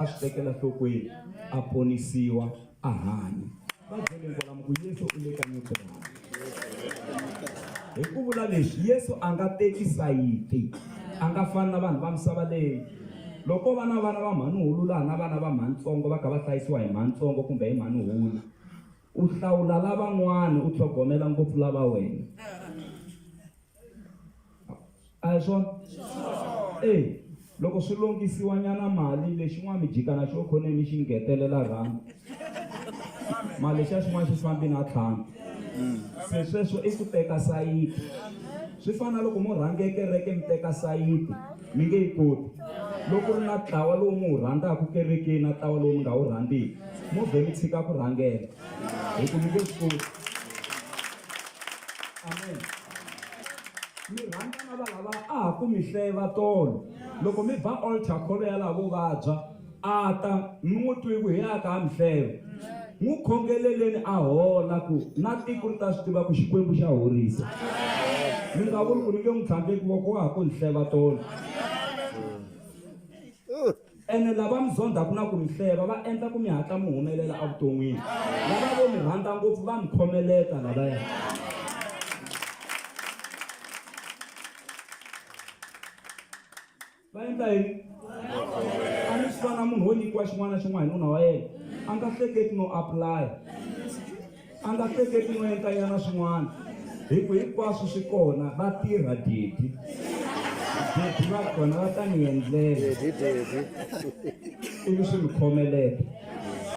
A swi tekela nhlokweni, a ponisiwa, a hanya. Va byeleni kwalamo ku Yesu u le ka neutral. Hi ku vula leswi, Yesu a nga teki sayiti, a nga fani na vanhu va misava leyi. Loko va na vana va mhanihulu laha na vana va mhanitsongo va kha va hlayisiwa hi mhanitsongo kumbe hi mhanihulu, u hlawula lavan'wana u tlhogomela ngopfu lava wena. A hi swona? E loko swi longisiwa nyana mali lexin'wana mi jika na xo khoneni mi xi ngetelela rhandi mali lexiya xin'wana xi fambi na ntlhanu se sweswo i ku teka sayiti swi fana na loko mo rhange kereke mi teka sayiti mi nge yi koti loko ri na ntlawa lowu mi wu rhandzaka kerekeni na ntlawa lowu mi nga wu rhandziki mo vhe mi tshika ku rhangela hi ku mi nge swi koti amen mi rhandza na valava a ha ku mi hleva tolo loko mi ba altar call ya lavo vabya a ta mi n'wi twi ku hi ya ka a mi hleva n'wi khongeleleni a hola ku na tiko ri ta swi tiva ku xikwembu xa horisa mi nga vuli ku ni nge n'wi tlhandleki voko wa ha ku ni hleva tolo Ene lava mi zondhaku na ku mi hleva va endla ku mi hatla mi humelela evuton'wini. Lava vo mi rhandza ngopfu va mi khomeleta lavaya. Va endla yini? A ni swi vona munhu wo nyikiwa xin'wana na xin'wana hi nuna wa yena a nga hleketi no apply a nga hleketi no endla nyana swin'wana hi ku hinkwaswo swi kona va tirha didi didi va kona va ta ni endlela ivi swi mi khomeleta.